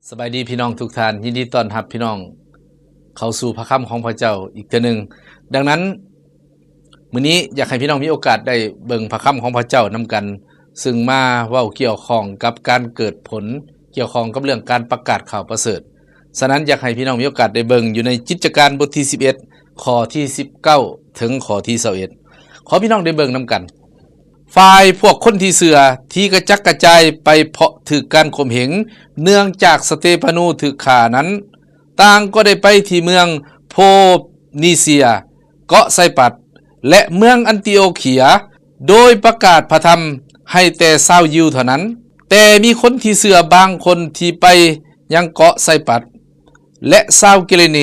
ສະບາຍດີພີ່ນ້ອງທຸກທ່ານ, ຍິນດີຕ້ອນຮັບພີ່ນ້ອງເຂົ້າສູ່ພະຄຳຂອງພະເຈົ້າອີກເທື່ອໜຶ່ງ. ດັ່ງນັ້ນ ມື້ນີ້ຢາກໃຫ້ພີ່ນ້ອງມີໂອກາດໄດ້ເບິ່ງພະຄຳຂອງພະເຈົ້ານຳກັນ, ຊຶ່ງມາເວົ້າກ່ຽວຂ້ອງກັບການເກີດຜົນ, ກ່ຽວຂ້ອງກັບເລື່ອງການປະກາດຂ່າວປະເສີດ. ສະນັ້ນ ຢາກໃຫ້ພີ່ນ້ອງມີໂອກາດໄດ້ເບິ່ງຢູ່ໃນກິດຈະການບົດທີສິບເອັດ ຂໍ້ທີສິບເກົ້າ ເຖິງຂໍ້ທີຊາວເອັດ. ຂໍພີ່ນ້ອງໄດ້ເບິ່ງນຳກັນ. ຝ່າຍພວກຄົນທີ່ເຊື່ອທີ່ກະຈັດກະຈາຍໄປເພາະຖືກການຂົ່ມເຫງ ເນື່ອງຈາກສະເຕຟານູຖືກຂ້ານັ້ນ, ຕ່າງກໍໄດ້ໄປທີ່ເມືອງໂຟນີເຊຍ, ເກາະໄຊປັດ ແລະ ເມືອງອັນຕີໂອເຄຍ ໂດຍປະກາດພະທຳໃຫ້ແຕ່ຊາວຢິວເທົ່ານັ້ນ. ແຕ່ມີຄົນທີ່ເຊື່ອບາງຄົນທີ່ໄປຍັງເກາະໄຊປັດ ແລະ ຊາວກິເຣເນ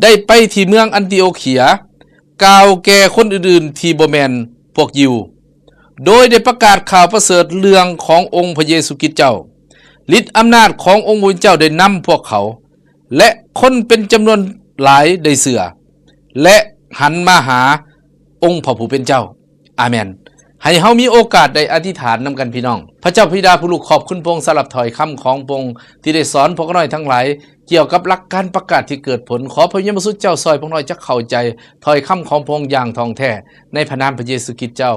ໄດ້ໄປທີ່ເມືອງອັນຕີໂອເຄຍ, ກ່າວແກ່ຄົນອື່ນໆທີ່ບໍ່ແມ່ນພວກຢິວ, ໂດຍໄດ້ປະກາດຂ່າວປະເສີດເລື່ອງຂອງອົງພະເຢຊູຄຣິດເຈົ້າ. ລິດອຳນາດຂອງອົງພະເຈົ້າໄດ້ນຳພວກເຂົາ, ແລະ ຄົນເປັນຈຳນວນຫຼາຍໄດ້ເຊື່ອ ແລະ ຫັນມາຫາອົງພະຜູ້ເປັນເຈົ້າ. ອາເມນ. ໃຫ້ເຮົາມີໂອກາດໄດ້ອະທິຖານນຳກັນ, ພີ່ນ້ອງ. ພະເຈົ້າບິດາຜູ້ລູກ ຂອບຄຸນພະອົງສຳລັບຖ້ອຍຄຳຂອງພະອົງ ທີ່ໄດ້ສອນພວກຂ້ານ້ອຍທັງຫຼາຍ ກ່ຽວກັບຫຼັກການປະກາດທີ່ເກີດຜົນ. ຂໍພະວິນຍານບໍລິສຸດເຈົ້າຊ່ອຍພວກຂ້ານ້ອຍຈະເຂົ້າໃຈຖ້ອຍຄຳຂອງພະອົງຢ່າງທ່ອງແທ້, ໃນພະນາມພະເຢຊູຄຣິດເຈົ້າ.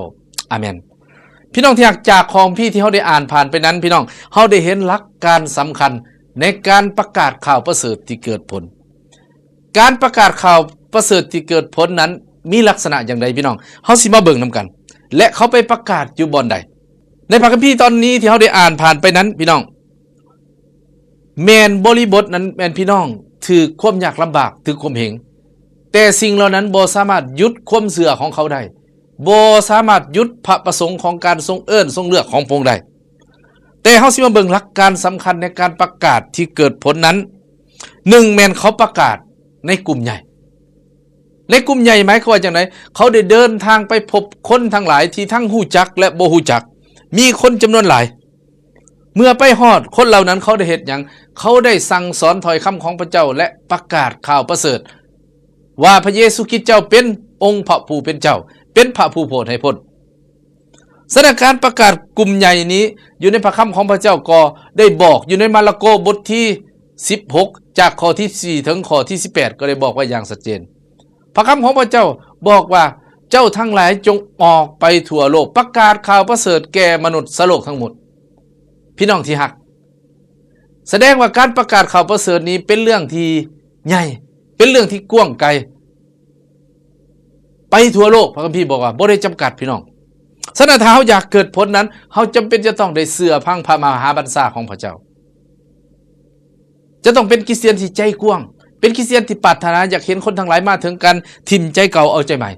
ອາເມນ. ພີ່ນ້ອງທີ່ຮັກ, ຈາກຄຳພີທີ່ເຮົາໄດ້ອ່ານຜ່ານໄປນັ້ນ, ພີ່ນ້ອງ, ເຮົາໄດ້ເຫັນຫຼັກການສຳຄັນໃນການປະກາດຂ່າວປະເສີດທີ່ເກີດຜົນ. ການປະກາດຂ່າວປະເສີດທີ່ເກີດຜົນນັ້ນ ມີລັກສະນະຢ່າງໃດ, ພີ່ນ້ອງ? ເຮົາຊິມາເບິ່ງນຳກັນ. ແລະ ເຂົາໄປປະກາດຢູ່ບ່ອນໃດ? ໃນພະຄຳພີຕອນນີ້ທີ່ເຮົາໄດ້ອ່ານຜ່ານໄປນັ້ນ, ພີ່ນ້ອງ, ແມ່ນບໍລິບົດນັ້ນແມ່ນ, ພີ່ນ້ອງ, ຖືກຄວາມຍາກລຳບາກ, ຖືກຂົ່ມເຫງ, ແຕ່ສິ່ງເຫຼົ່ານັ້ນບໍ່ສາມາດຢຸດຄວາມເຊື່ອຂອງເຂົາໄດ້, ບໍ່ສາມາດຢຸດພະປະສົງຂອງການຊົງເອີ້ນຊົງເລືອກຂອງພະອົງໄດ້. ແຕ່ເຮົາຊິມາເບິ່ງຫຼັກການສຳຄັນໃນການປະກາດທີ່ເກີດຜົນນັ້ນ. ໜຶ່ງ ແມ່ນເຂົາປະກາດໃນກຸ່ມໃຫຍ່. ໃນກຸ່ມໃຫຍ່ໝາຍຄວາມວ່າຈັ່ງໃດ? ເຂົາໄດ້ເດີນທາງໄປພົບຄົນທັງຫຼາຍທີ່ທັງຮູ້ຈັກ ແລະ ບໍ່ຮູ້ຈັກ, ມີຄົນຈຳນວນຫຼາຍ. ເມື່ອໄປຮອດ, ຄົນເຫຼົ່ານັ້ນເຂົາໄດ້ເຮັດຫຍັງ? ເຂົາໄດ້ສັ່ງສອນຖ້ອຍຄຳຂອງພະເຈົ້າ ແລະ ປະກາດຂ່າວປະເສີດວ່າພະເຢຊູຄຣິດເຈົ້າເປັນອົງພະຜູ້ເປັນເຈົ້າ, ເປັນພະຜູ້ໂຜດໃຫ້ພົ້ນ. ສະນັ້ນ ການປະກາດກຸ່ມໃຫຍ່ນີ້ ຢູ່ໃນພະຄຳຂອງພະເຈົ້າກໍໄດ້ບອກຢູ່ໃນມາລະໂກບົດທີສິບຫົກ ຈາກຂໍ້ທີສີ່ເຖິງຂໍ້ທີສິບແປດ ກໍໄດ້ບອກໄວ້ຢ່າງຊັດເຈນ. ພະຄຳຂອງພະເຈົ້າບອກວ່າ, ເຈົ້າທັງຫຼາຍຈົ່ງອອກໄປທົ່ວໂລກ, ປະກາດຂ່າວປະເສີດແກ່ມະນຸດສະໂລກທັງໝົດ. ພີ່ນ້ອງທີ່ຮັກ, ສະແດງວ່າການປະກາດຂ່າວປະເສີດນີ້ເປັນເລື່ອງທີ່ໃຫຍ່, ເປັນເລື່ອງທີ່ກວ້າງໄກ. ໄປທົ່ວໂລກ, ພະຄຳພີບອກວ່າບໍ່ໄດ້ຈຳກັດ, ພີ່ນ້ອງ. ສະນັ້ນ ຖ້າເຮົາຢາກເກີດຜົນນັ້ນ, ເຮົາຈຳເປັນຈະຕ້ອງໄດ້ເຊື່ອຟັງພະມະຫາບັນຊາຂອງພະເຈົ້າ. ຈະຕ້ອງເປັນຄຣິສຕຽນທີ່ໃຈກວ້າງ, ເປັນຄຣິສຕຽນທີ່ປາດຖະໜາຢາກເຫັນຄົນທັງຫຼາຍມາເຖິງການຖິ້ມໃຈເກົ່າເອົາໃຈໃໝ່,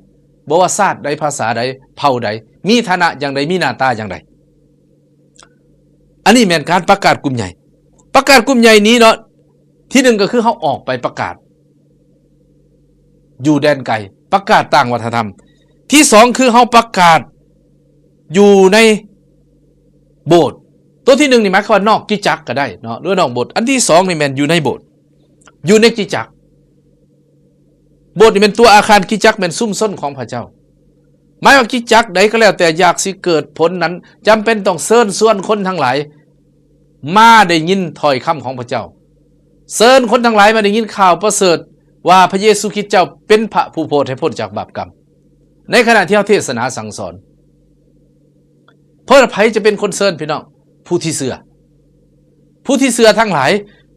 ບໍ່ວ່າຊາດໃດ, ພາສາໃດ, ເຜົ່າໃດ, ມີຖານະຢ່າງໃດ, ມີໜ້າຕາຢ່າງໃດ. ອັນນີ້ແມ່ນການປະກາດກຸ່ມໃຫຍ່. ປະກາດກຸ່ມໃຫຍ່ນີ້ເນາະ, ທີໜຶ່ງກໍຄືເຮົາອອກໄປປະກາດຢູ່ແດນໄກ, ປະກາດຕ່າງວັດທະນະທຳ. ທີສອງ ຄືເຮົາປະກາດຢູ່ໃນໂບດ. ຕົວທີໜຶ່ງນີ້ໝາຍຄວາມວ່ານອກຄຣິສຕະຈັກກໍໄດ້ເນາະ, ຫຼືວ່ານອກໂບດ. ອັນທີສອງນີ້ແມ່ນຢູ່ໃນໂບດ, ຢູ່ໃນຄຣິສຕະຈັກ. ໂບດນີ້ແມ່ນຕົວອາຄານ, ຄຣິສຕະຈັກແມ່ນຊຸມຊົນຂອງພະເຈົ້າ. ໝາຍວ່າຄຣິສຕະຈັກໃດກໍແລ້ວແຕ່ ຢາກຊິເກີດຜົນນັ້ນ, ຈຳເປັນຕ້ອງເຊີນຊວນຄົນທັງຫຼາຍມາໄດ້ຍິນຖ້ອຍຄຳຂອງພະເຈົ້າ, ເຊີນຄົນທັງຫຼາຍມາໄດ້ຍິນຂ່າວປະເສີດວ່າພະເຢຊູຄຣິດເຈົ້າເປັນພະຜູ້ໂຜດໃຫ້ພົ້ນຈາກບາບກຳ. ໃນຂະນະທີ່ເຮົາເທດສະໜາສັ່ງສອນ, ເພາະໃຜຈະເປັນຄົນເຊີນ, ພີ່ນ້ອງ? ຜູ້ທີ່ເຊື່ອ. ຜູ້ທີ່ເຊື່ອທັງຫຼາຍ,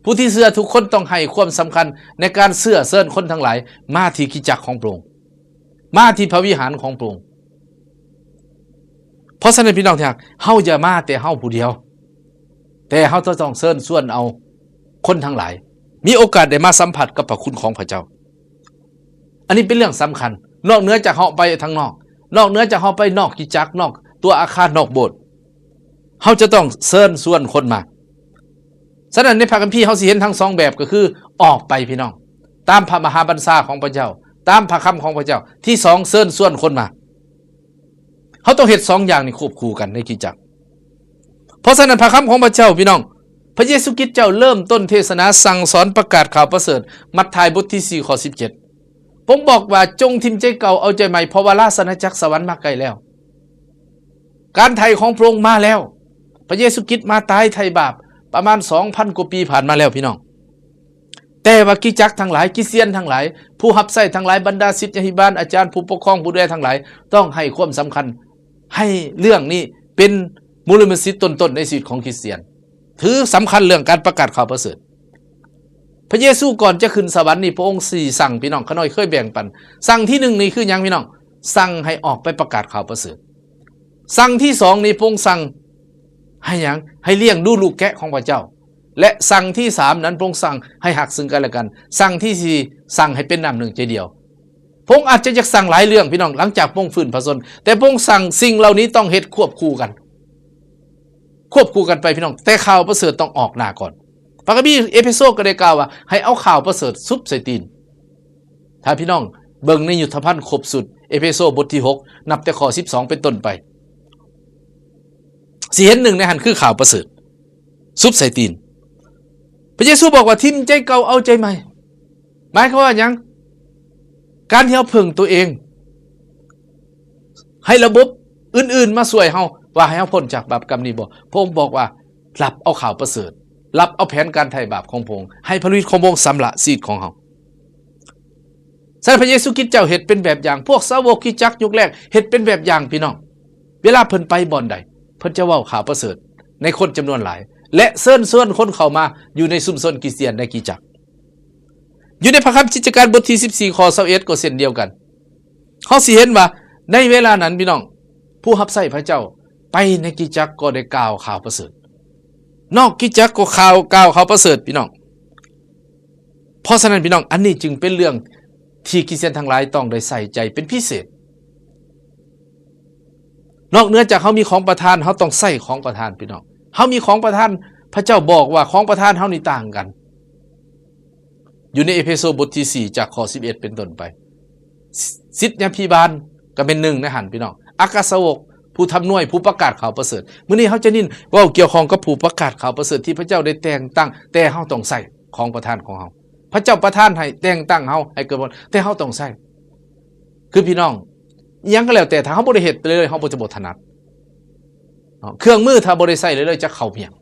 ຜູ້ທີ່ເຊື່ອທຸກຄົນຕ້ອງໃຫ້ຄວາມສຳຄັນໃນການເຊື້ອເຊີນຄົນທັງຫຼາຍມາທີ່ຄຣິສຕະຈັກຂອງພະອົງ, ມາທີ່ພະວິຫານຂອງພະອົງ. ເພາະສະນັ້ນ ພີ່ນ້ອງທີ່ຮັກ, ເຮົາຢ່າມາແຕ່ເຮົາຜູ້ດຽວ, ແຕ່ເຮົາຈະຕ້ອງເຊີນຊວນເອົາຄົນທັງຫຼາຍ ມີໂອກາດໄດ້ມາສຳຜັດກັບພະຄຸນຂອງພະເຈົ້າ. ອັນນີ້ເປັນເລື່ອງສຳຄັນ. ນອກເໜືອຈາກເຮົາໄປທາງນອກ, ນອກເໜືອຈາກເຮົາໄປນອກຄຣິສຕະຈັກ, ນອກຕົວອາຄານ, ນອກໂບດ, ເຮົາຈະຕ້ອງເຊີນຊວນຄົນມາ. ສະນັ້ນ ໃນພະຄຳພີເຮົາຊິເຫັນທັງສອງແບບ, ກໍຄືອອກໄປ, ພີ່ນ້ອງ, ຕາມພະມະຫາບັນຊາຂອງພະເຈົ້າ, ຕາມພະຄຳຂອງພະເຈົ້າ. ທີສອງ ເຊີນຊວນຄົນມາ. ເຮົາຕ້ອງເຮັດສອງຢ່າງນີ້ຄວບຄູ່ກັນໃນຄຣິສຕະຈັກ. ເພາະສະນັ້ນ ພະຄຳຂອງພະເຈົ້າ, ພີ່ນ້ອງ, ພະເຢຊູຄຣິດເຈົ້າເລີ່ມຕົ້ນເທດສະໜາສັ່ງສອນປະກາດຂ່າວປະເສີດ, ມັດທາຍບົດທີສີ່ ຂໍ້ສິບເຈັດ. ພະອົງບອກວ່າ, ຈົ່ງຖິ້ມໃຈເກົ່າເອົາໃຈໃໝ່, ເພາະວ່າລາຊະອານາຈັກສະຫວັນມາໃກ້ແລ້ວ. ການໄຖ່ຂອງພະອົງມາແລ້ວ. ພະເຢຊູຄຣິດມາຕາຍໄຖ່ບາບ, ປະມານສອງພັນກວ່າປີຜ່ານມາແລ້ວ ພີ່ນ້ອງ. ແຕ່ວ່າຄຣິສຕະຈັກທັງຫຼາຍ, ຄຣິສຕຽນທັງຫຼາຍ, ຜູ້ຮັບໃຊ້ທັງຫຼາຍ, ບັນດາສິດຍາພິບານ, ອາຈານ, ຜູ້ປົກຄອງ, ຜູ້ດູແລທັງຫຼາຍ ຕ້ອງໃຫ້ຄວາມສຳຄັນ ໃຫ້ເລື່ອງນີ້ເປັນມູນລະສິດຕົ້ນໆໃນຊີວິດຂອງຄຣິສຕຽນ. ຖືສຳຄັນເລື່ອງການປະກາດຂ່າວປະເສີດ. ພະເຢຊູກ່ອນຈະຂຶ້ນສະຫວັນນີ້ ພະອົງສີ່ສັ່ງ ພີ່ນ້ອງ, ຂ້ານ້ອຍເຄີຍແບ່ງປັນ. ສັ່ງທີໜຶ່ງນີ້ຄືຫຍັງ ພີ່ນ້ອງ? ສັ່ງໃຫ້ອອກໄປປະກາດຂ່າວປະເສີດ. ສັ່ງທີສອງນີ້ ພະອົງສັ່ງໃຫ້ຫຍັງ? ໃຫ້ລ້ຽງດູລູກແກະຂອງພະເຈົ້າ. ແລະ ສັ່ງທີສາມນັ້ນ ພະອົງສັ່ງໃຫ້ຮັກເຊິ່ງກັນແລະກັນ. ສັ່ງທີສີ່ ສັ່ງໃຫ້ເປັນນ້ຳໜຶ່ງໃຈດຽວ. ພະອົງອາດຈະຢາກສັ່ງຫຼາຍເລື່ອງ ພີ່ນ້ອງ, ຫຼັງຈາກພະອົງຟື້ນພະຊົນ, ແຕ່ພະອົງສັ່ງສິ່ງເຫຼົ່ານີ້ຕ້ອງເຮັດຄວບຄູ່ກັນ, ຄວບຄູ່ກັນໄປ ພີ່ນ້ອງ, ແຕ່ຂ່າວປະເສີດຕ້ອງອອກໜ້າກ່ອນ. ພະຄຳພີເອເພໂຊກໍໄດ້ກ່າວວ່າ ໃຫ້ເອົາຂ່າວປະເສີດຊຸບໃສ່ຕີນ. ຖ້າພີ່ນ້ອງເບິ່ງໃນຍຸດທະພັນຄົບຊຸດ ເອເພໂຊບົດທີຫົກ ນັບແຕ່ຂໍ້ສິບສອງເປັນຕົ້ນໄປ ຊິເຫັນໜຶ່ງໃນຫັ້ນຄືຂ່າວປະເສີດຊຸບໃສ່ຕີນ. ພະເຢຊູບອກວ່າ ຖິ້ມໃຈເກົ່າເອົາໃຈໃໝ່. ໝາຍຄວາມວ່າຫຍັງ? ການທີ່ເຮົາເພິ່ງຕົວເອງ ໃຫ້ລະບົບອື່ນໆມາຊ່ວຍເຮົາ ວ່າໃຫ້ເຮົາພົ້ນຈາກບາບກຳນີ້ບໍ່? ພະອົງບອກວ່າ ຮັບເອົາຂ່າວປະເສີດ, ຮັບເອົາແຜນການໄຖ່ບາບຂອງພະອົງ, ໃຫ້ພະໂລຫິດຂອງພະອົງຊຳລະຊີວິດຂອງເຮົາ. ສະນັ້ນ ພະເຢຊູຄຣິສເຈົ້າເຮັດເປັນແບບຢ່າງ, ພວກສາວົກຄຣິສຕະຈັກຍຸກແລກເຮັດເປັນແບບຢ່າງ ພີ່ນ້ອງ. ເວລາເພິ່ນໄປບ່ອນໃດ ເພິ່ນຈະເວົ້າຂ່າວປະເສີດໃນຄົນຈຳນວນຫຼາຍ ແລະ ເຊີນຊວນຄົນເຂົ້າມາຢູ່ໃນຊຸມຊົນຄຣິສຕຽນໃນຄຣິສຕະຈັກ. ຢູ່ໃນພະຄຳກິດຈະການບົດທີສິບສີ່ ຂໍ້ຊາວເອັດ ກໍເຊັ່ນດຽວກັນ. ເຮົາຊິເຫັນວ່າໃນເວລານັ້ນ ພີ່ນ້ອງ, ຜູ້ຮັບໃຊ້ພະເຈົ້າໄປໃນຄຣິສຕະຈັກກໍໄດ້ກ່າວຂ່າວປະເສີດ, ນອກຄຣິສຕະຈັກກໍຂ່າວ, ກ່າວຂ່າວປະເສີດ ພີ່ນ້ອງ. ເພາະສະນັ້ນ ພີ່ນ້ອງ, ອັນນີ້ຈຶ່ງເປັນເລື່ອງທີ່ຄຣິສຕຽນທັງຫຼາຍຕ້ອງໄດ້ໃສ່ໃຈເປັນພິເສດ. ນອກເໜືອຈາກເຮົາມີຂອງປະທານ, ເຮົາຕ້ອງໃຊ້ຂອງປະທານ ພີ່ນ້ອງ. ເຮົາມີຂອງປະທານ, ພະເຈົ້າບອກວ່າຂອງປະທານເຮົານີ້ຕ່າງກັນ. ຢູ່ໃນເອເພໂຊບົດທີສີ່ ຈາກຂໍ້ສິບເອັດເປັນຕົ້ນໄປ. ສິດຍາພິບານກໍເປັນໜຶ່ງໃນຫັ້ນ ພີ່ນ້ອງ. ອັກຄະສາວົກ, ຜູ້ທຳນວຍ, ຜູ້ປະກາດຂ່າວປະເສີດ. ມື້ນີ້ເຮົາຈະຍິນເວົ້າກ່ຽວຂ້ອງກັບຜູ້ປະກາດຂ່າວປະເສີດທີ່ພະເຈົ້າໄດ້ແຕ່ງຕັ້ງ, ແຕ່ເຮົາຕ້ອງໃຊ້ຂອງປະທານຂອງເຮົາ. ພະເຈົ້າປະທານໃຫ້, ແຕ່ງຕັ້ງເຮົາໃຫ້ເກີດຜົນ, ແຕ່ເຮົາຕ້ອງໃຊ້. ຄືພີ່ນ້ອງ, ອີ່ຫຍັງກໍແລ້ວແຕ່ ຖ້າເຮົາບໍ່ໄດ້ເຮັດເລີຍ, ເຮົາກໍຈະບໍ່ຖະໜັດ. ເນາະ ເຄື່ອງມືຖ້າບໍ່ໄດ້ໃຊ້ເລີຍ ຈະເຂົ້າໝ້ຽງ.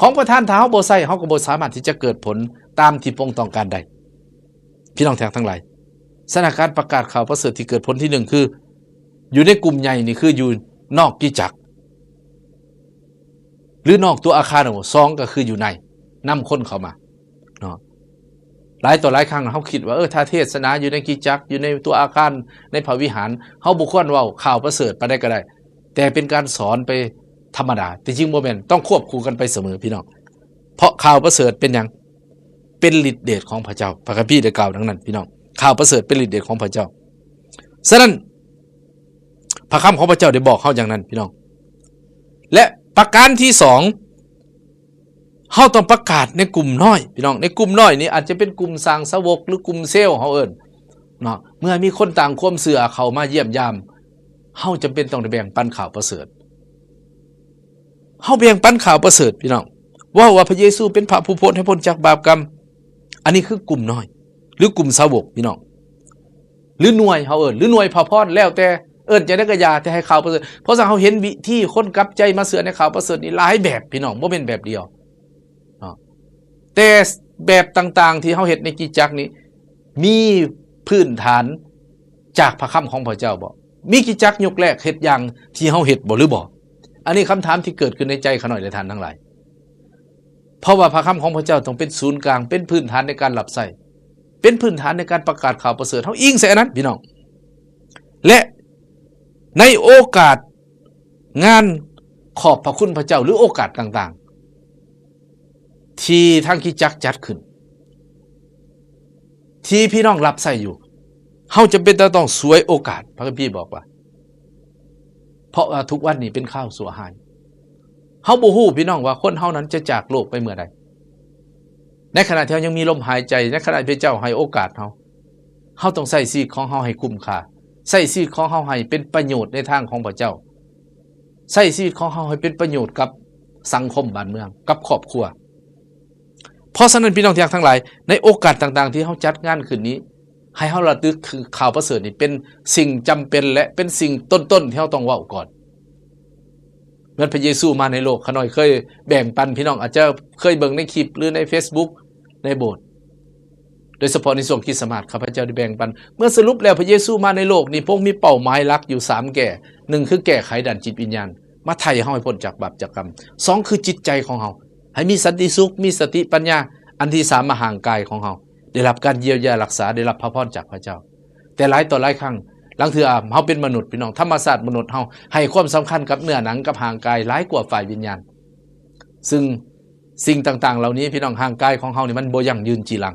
ຂອງປະທານ ຖ້າເຮົາບໍ່ໃຊ້ ເຮົາກໍບໍ່ສາມາດທີ່ຈະເກີດຜົນຕາມທີ່ພະອົງຕ້ອງການໄດ້. ພີ່ນ້ອງທີ່ຮັກທັງຫຼາຍ, ສະຖານະການປະກາດຂ່າວປະເສີດທີ່ເກີດຜົນທີໜຶ່ງ ຄື ຢູ່ໃນກຸ່ມໃຫຍ່ນີ້ ຄືຢູ່ນອກຄຣິສຕະຈັກ ຫຼື ນອກຕົວອາຄານ. ສອງ ກໍຄືຢູ່ໃນ, ນຳຄົນເຂົ້າມາເນາະ. ຫຼາຍຕໍ່ຫຼາຍຄັ້ງເຮົາຄິດວ່າ ເອີ ຖ້າເທດສະໜາຢູ່ໃນຄຣິສຕະຈັກ, ຢູ່ໃນຕົວອາຄານ, ໃນພະວິຫານ, ເຮົາບໍ່ຄວນເວົ້າຂ່າວປະເສີດປານໃດກໍໄດ້, ແຕ່ເປັນການສອນໄປທຳມະດາ. ແຕ່ຈິງບໍ່ແມ່ນ, ຕ້ອງຄວບຄູ່ກັນໄປສະເໝີ ພີ່ນ້ອງ. ເພາະຂ່າວປະເສີດເປັນຫຍັງ? ເປັນລິດເດດຂອງພະເຈົ້າ. ພະຄຳພີໄດ້ກ່າວດັ່ງນັ້ນ ພີ່ນ້ອງ, ຂ່າວປະເສີດເປັນລິດເດດຂອງພະເຈົ້າ. ສະນັ້ນ ພະຄຳຂອງພະເຈົ້າໄດ້ບອກເຮົາຢ່າງນັ້ນ ພີ່ນ້ອງ. ແລະ ປະການທີສອງ, ເຮົາຕ້ອງປະກາດໃນກຸ່ມນ້ອຍ ພີ່ນ້ອງ. ໃນກຸ່ມນ້ອຍນີ້ອາດຈະເປັນກຸ່ມສ້າງສາວົກ ຫຼື ກຸ່ມເຊວເຮົາເອີ້ນເນາະ. ເມື່ອມີຄົນຕ່າງຄວາມເຊື່ອເຂົ້າມາຢ້ຽມຢາມ, ເຮົາຈຳເປັນຕ້ອງໄດ້ແບ່ງປັນຂ່າວປະເສີດ. ເຮົາແບ່ງປັນຂ່າວປະເສີດ ພີ່ນ້ອງ, ເວົ້າວ່າພະເຢຊູເປັນພະຜູ້ພົ້ນໃຫ້ພົ້ນຈາກບາບກຳ. ອັນນີ້ຄືກຸ່ມນ້ອຍ ຫຼື ກຸ່ມສາວົກ ພີ່ນ້ອງ, ຫຼື ໜ່ວຍ ເຮົາເອີ້ນ ຫຼື ໜ່ວຍພະພອນ ແລ້ວແຕ່ເອີ້ນຈັ່ງໃດກໍຢ່າ, ແຕ່ໃຫ້ຂ່າວປະເສີດ. ເພາະສະນັ້ນ ເຮົາເຫັນວິທີຄົນກັບໃຈມາເຊື່ອໃນຂ່າວປະເສີດນີ້ຫຼາຍແບບ ພີ່ນ້ອງ, ບໍ່ແມ່ນແບບດຽວເນາະ. ແຕ່ແບບຕ່າງໆທີ່ເຮົາເຮັດໃນຄຣິສຕະຈັກນີ້ ມີພື້ນຖານຈາກພະຄຳຂອງພະເຈົ້າບໍ່? ມີຄຣິສຕະຈັກຍຸກແລກເຮັດຢ່າງທີ່ເຮົາເຮັດບໍ່ ຫຼື ບໍ່? ອັນນີ້ຄຳຖາມທີ່ເກີດຂຶ້ນໃນໃຈຂ້ານ້ອຍ ແລະ ທ່ານທັງຫຼາຍ. ເພາະວ່າພະຄຳຂອງພະເຈົ້າຕ້ອງເປັນສູນກາງ, ເປັນພື້ນຖານໃນການຮັບໃຊ້, ເປັນພື້ນຖານໃນການປະກາດຂ່າວປະເສີດ. ເຮົາອີງໃສ່ອັນນັ້ນ ພີ່ນ້ອງ. ແລະ ໃນໂອກາດງານຂອບພະຄຸນພະເຈົ້າ ຫຼື ໂອກາດຕ່າງໆ ທີ່ທາງຄຣິສຕະຈັກຈັດຂຶ້ນ ທີ່ພີ່ນ້ອງຮັບໃຊ້ຢູ່, ເຮົາຈຳເປັນຈະຕ້ອງສວຍໂອກາດ. ພະຄຳພີບອກວ່າ ເພາະວ່າທຸກວັນນີ້ເປັນຄາວຊົ່ວຮ້າຍ. ເຮົາບໍ່ຮູ້ ພີ່ນ້ອງ ວ່າຄົນເຮົານັ້ນຈະຈາກໂລກໄປເມື່ອໃດ. ໃນຂະນະທີ່ເຮົາຍັງມີລົມຫາຍໃຈ, ໃນຂະນະທີ່ພະເຈົ້າໃຫ້ໂອກາດເຮົາ, ເຮົາຕ້ອງໃຊ້ຊີວິດຂອງເຮົາໃຫ້ຄຸ້ມຄ່າ, ໃຊ້ຊີວິດຂອງເຮົາໃຫ້ເປັນປະໂຫຍດໃນທາງຂອງພະເຈົ້າ, ໃຊ້ຊີວິດຂອງເຮົາໃຫ້ເປັນປະໂຫຍດກັບສັງຄົມບ້ານເມືອງ, ກັບຄອບຄົວ. ເພາະສະນັ້ນ ພີ່ນ້ອງທີ່ຮັກທັງຫຼາຍ, ໃນໂອກາດຕ່າງໆທີ່ເຮົາຈັດງານຂຶ້ນນີ້, ໃຫ້ເຮົາລະລຶກເຖິງຂ່າວປະເສີດນີ້ເປັນສິ່ງຈຳເປັນ ແລະ ເປັນສິ່ງຕົ້ນໆທີ່ເຮົາຕ້ອງເວົ້າກ່ອນ. ເມື່ອພະເຢຊູມາໃນໂລກ, ຂ້ານ້ອຍເຄີຍແບ່ງປັນ, ພີ່ນ້ອງອາດຈະເຄີຍເບິ່ງໃນຄລິບ ຫຼື ໃນເຟສບຸກ ໃນໂບດ, ໂດຍສະເພາະໃນຊ່ວງຄຣິສຕະມາດ ຂ້າພະເຈົ້າໄດ້ແບ່ງປັນ. ເມື່ອສະຫຼຸບແລ້ວ ພະເຢຊູມາໃນໂລກນີ້ ພະອົງມີເປົ້າໝາຍຫຼັກຢູ່ສາມແກ້. ໜຶ່ງ ຄືແກ້ໄຂດ້ານຈິດວິນຍານ, ມາໄຖ່ເຮົາໃຫ້ພົ້ນຈາກບາບຈາກກຳ. ສອງ ຄືຈິດໃຈຂອງເຮົາ ໃຫ້ມີສັນຕິສຸກ, ມີສະຕິປັນຍາ ອັນທີສາມ ມາຮ່າງກາຍຂອງເຮົາ ໄດ້ຮັບການຢຽວຢາຮັກສາ, ໄດ້ຮັບພະພອນຈາກພະເຈົ້າ. ແຕ່ຫຼາຍຕໍ່ຫຼາຍຄັ້ງ ລາງເທື່ອເຮົາເປັນມະນຸດ, ພີ່ນ້ອງ, ທຳມະຊາດມະນຸດເຮົາໃຫ້ຄວາມສຳຄັນກັບເນື້ອໜັງ, ກັບຮ່າງກາຍ ຫຼາຍກວ່າຝ່າຍວິນຍານ. ຊຶ່ງສິ່ງຕ່າງໆເຫຼົ່ານີ້, ພີ່ນ້ອງ, ຮ່າງກາຍຂອງເຮົານີ້ມັນບໍ່ຢັ້ງຢືນຈີລັງ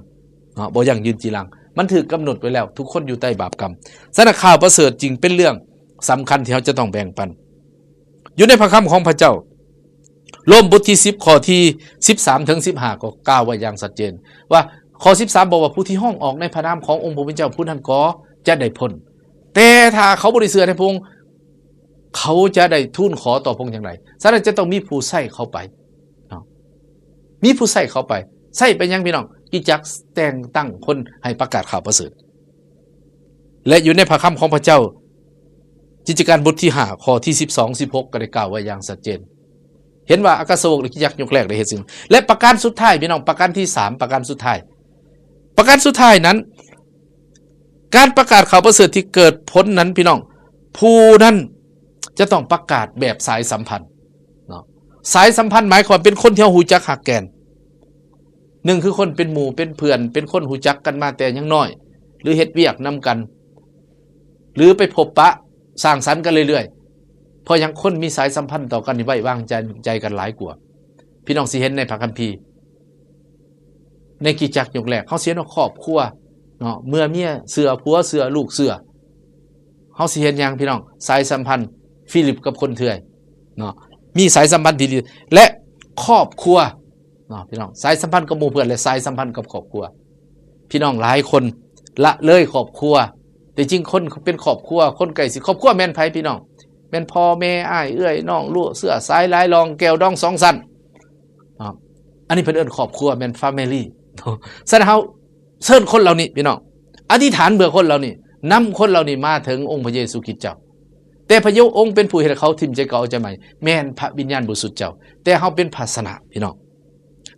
ເນາະ, ບໍ່ຢັ້ງຢືນຈີລັງ. ມັນຖືກກຳນົດໄວ້ແລ້ວ, ທຸກຄົນຢູ່ໃຕ້ບາບກຳ. ສະນັ້ນ ຂ່າວປະເສີດຈຶ່ງເປັນເລື່ອງສຳຄັນທີ່ເຮົາຈະຕ້ອງແບ່ງປັນ. ຢູ່ໃນພະຄຳຂອງພະເຈົ້າ ໂລມບົດທີສິບ ຂໍ້ທີສິບສາມເຖິງສິບຫ້າ ກໍກ່າວໄວ້ຢ່າງຊັດເຈນ ວ່າ ຂໍ້ສິບສາມ ບອກວ່າ ຜູ້ທີ່ຮ້ອງອອກໃນພະນາມຂອງອົງພະຜູ້ເປັນເຈົ້າ ຜູ້ນັ້ນກໍຈະໄດ້ພົ້ນ. ແຕ່ຖ້າເຂົາບໍ່ໄດ້ເຊື່ອໃນພະອົງ ເຂົາຈະໄດ້ທູນຂໍຕໍ່ພະອົງຢ່າງໃດ? ສະນັ້ນຈະຕ້ອງມີຜູ້ໃຊ້ເຂົ້າໄປເນາະ, ມີຜູ້ໃຊ້ເຂົ້າໄປ. ໃຊ້ໄປຫຍັງ, ພີ່ນ້ອງ? ກິດຈັກແຕ່ງຕັ້ງຄົນໃຫ້ປະກາດຂ່າວປະເສີດ. ແລະ ຢູ່ໃນພະຄຳຂອງພະເຈົ້າ ກິດຈະການບົດທີຫ້າ ຂໍ້ທີສິບສອງ ສິບຫົກ ກໍໄດ້ກ່າວໄວ້ຢ່າງຊັດເຈນ. ເຫັນວ່າອັກຄະສາວົກ ແລະ ກິດຈັກຍົກແລກໄດ້ເຮັດສິ່ງ. ແລະ ປະການສຸດທ້າຍ, ພີ່ນ້ອງ, ປະການທີສາມ, ປະການສຸດທ້າຍ, ປະການສຸດທ້າຍນັ້ນ, ການປະກາດຂ່າວປະເສີດທີ່ເກີດຜົນນັ້ນ, ພີ່ນ້ອງ, ຜູ້ນັ້ນຈະຕ້ອງປະກາດແບບສາຍສຳພັນເນາະ. ສາຍສຳພັນໝາຍຄວາມເປັນຄົນທີ່ເຮົາຮູ້ຈັກຮັກແກ່ນ. ໜຶ່ງ ຄືຄົນເປັນໝູ່ເປັນເພື່ອນ, ເປັນຄົນຮູ້ຈັກກັນມາແຕ່ຍັງນ້ອຍ ຫຼື ເຮັດວຽກນຳກັນ ຫຼື ໄປພົບປະສັງສັນກັນເລື້ອຍໆ. ເພາະຫຍັງ? ຄົນມີສາຍສຳພັນຕໍ່ກັນນີ້ ໄວ້ວາງໃຈ ໃຈກັນຫຼາຍກວ່າ. ພີ່ນ້ອງຊິເຫັນໃນພະຄຳພີ ໃນກິດຈັກຍຸກແລກ ເຮົາຊິເຫັນວ່າຄອບຄົວເນາະ, ເມື່ອເມຍເຊື່ອຜົວ ເຊື່ອລູກ ເຊື່ອ ເຮົາຊິເຫັນຫຍັງ, ພີ່ນ້ອງ? ສາຍສຳພັນຟີລິບກັບຄົນເຖື່ອຍເນາະ, ມີສາຍສຳພັນທີ່ດີ ແລະ ຄອບຄົວ ເນາະ ພີ່ນ້ອງ, ສາຍສຳພັນກັບໝູ່ເພື່ອນ ແລະ ສາຍສຳພັນກັບຄອບຄົວ. ພີ່ນ້ອງຫຼາຍຄົນລະເລີຍຄອບຄົວ. ແຕ່ຈິງຄົນເປັນຄອບຄົວ, ຄົນໃກ້ຊິດຄອບຄົວແມ່ນໃຜ, ພີ່ນ້ອງ? ແມ່ນພໍ່ແມ່, ອ້າຍເອື້ອຍນ້ອງ, ເຊື້ອສາຍຫຼາຍລອງ, ແກ້ວດອງສອງຊັ້ນເນາະ. ອັນນີ້ເພິ່ນເອີ້ນຄອບຄົວ, ແມ່ນ family ເນາະ. ສະນັ້ນເຮົາເຊີນຄົນເຫຼົ່ານີ້, ພີ່ນ້ອງ, ອະທິຖານເພື່ອຄົນເຫຼົ່ານີ້, ນຳຄົນເຫຼົ່ານີ້ມາເຖິງອົງພະເຢຊູຄຣິດເຈົ້າ. ແຕ່ພະເຢຊູອົງເປັນຜູ້ເຮັດໃຫ້ເຂົາຖິ້ມໃຈເກົ່າເອົາໃຈໃໝ່, ແມ່ນພະວິນຍານບໍລິສຸດເຈົ້າ. ແຕ່ເຮົາເປັນພາຊະນະ, ພີ່ນ້ອງ.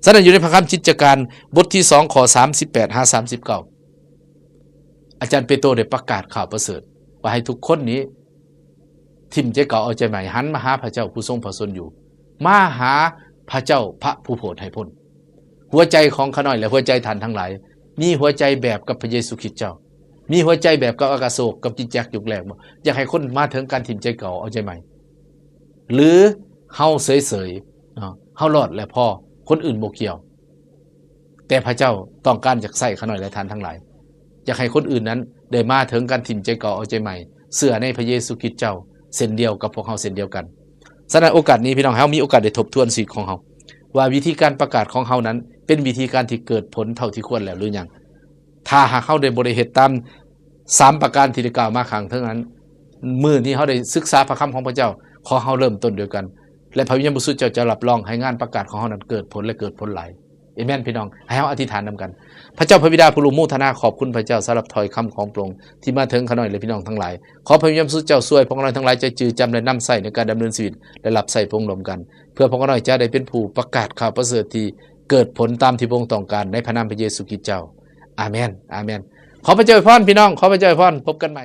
ສະນັ້ນ ຢູ່ໃນພະຄຳກິດຈະການບົດທີສອງ ຂໍ້ສາມສິບແປດຫາສາມສິບເກົ້າ ອາຈານເປໂຕໄດ້ປະກາດຂ່າວປະເສີດ ວ່າໃຫ້ທຸກຄົນນີ້ຖິ້ມໃຈເກົ່າເອົາໃຈໃໝ່, ຫັນມາຫາພະເຈົ້າຜູ້ຊົງພະຊົນຢູ່, ມາຫາພະເຈົ້າພະຜູ້ໂຜດໃຫ້ພົ້ນ. ຫົວໃຈຂອງຂ້ານ້ອຍ ແລະ ຫົວໃຈທ່ານທັງຫຼາຍ ມີຫົວໃຈແບບກັບພະເຢຊູຄຣິດເຈົ້າ, ມີຫົວໃຈແບບກັບອາກາໂສກ, ກັບກິດຈັກຍຸກແລກບໍ່? ຢາກໃຫ້ຄົນມາເຖິງການຖິ້ມໃຈເກົ່າເອົາໃຈໃໝ່ ຫຼື ເຮົາເສີຍໆເນາະ, ເຮົາລອດແລ້ວພໍ, ຄົນອື່ນບໍ່ກ່ຽວ. ແຕ່ພະເຈົ້າຕ້ອງການຢາກໃຊ້ຂ້ານ້ອຍ ແລະ ທ່ານທັງຫຼາຍ, ຢາກໃຫ້ຄົນອື່ນນັ້ນໄດ້ມາເຖິງການຖິ້ມໃຈເກົ່າເອົາໃຈໃໝ່, ເຊື່ອໃນພະເຢຊູຄຣິດເຈົ້າເຊັ່ນດຽວກັບພວກເຮົາເຊັ່ນດຽວກັນ. ສະນັ້ນ ໂອກາດນີ້ ພີ່ນ້ອງ, ເຮົາມີໂອກາດໄດ້ທົບທວນຊີວິດຂອງເຮົາ ວ່າວິທີການປະກາດຂອງເຮົານັ້ນ ເປັນວິທີການທີ່ເກີດຜົນເທົ່າທີ່ຄວນແລ້ວຫຼືຍັງ. ຖ້າຫາກເຮົາໄດ້ ບໍ່ໄດ້ເຮັດຕາມສາມປະການທີ່ໄດ້ກ່າວມາຂ້າງເທິງນັ້ນ, ມື້ນີ້ເຮົາໄດ້ສຶກສາພະຄຳຂອງພະເຈົ້າ, ຂໍເຮົາເລີ່ມຕົ້ນດ້ວຍກັນ ແລະ ພະວິນຍານບໍລິສຸດເຈົ້າຈະຮັບຮອງໃຫ້ງານປະກາດຂອງເຮົານັ້ນເກີດຜົນ ແລະ ເກີດຜົນຫຼາຍ. ເອເມນ, ພີ່ນ້ອງ. ໃຫ້ເຮົາອະທິຖານນຳກັນ. ພະເຈົ້າພະບິດາຜູ້ລົງໂມທະນາ ຂອບຄຸນພະເຈົ້າສຳລັບຖ້ອຍຄຳຂອງພະອົງທີ່ມາເຖິງຂ້ານ້ອຍ ແລະ ພີ່ນ້ອງທັງຫຼາຍ. ຂໍພະວິນຍານບໍລິສຸດເຈົ້າຊ່ວຍພວກເຮົາທັງຫຼາຍຈະຈື່ຈຳ ແລະ ນຳໃຊ້ໃນການດຳເນີນຊີວິດ ແລະ ຮັບໃຊ້ພະອົງຮ່ວມກັນ, ເພື່ອພວກເຮົາຈະໄດ້ເປັນຜູ້ປະກາດຂ່າວປະເສີດທີ່ເກີດຜົນຕາມທີ່ພະອົງຕ້ອງການ, ໃນພະນາມພະເຢຊູຄຣິດເຈົ້າ. ອາເມນ, ອາເມນ. ຂໍພະເຈົ້າອວຍພອນ, ພີ່ນ້ອງ, ຂໍພະເຈົ້າອວຍພອນ. ພົບກັນໃໝ່.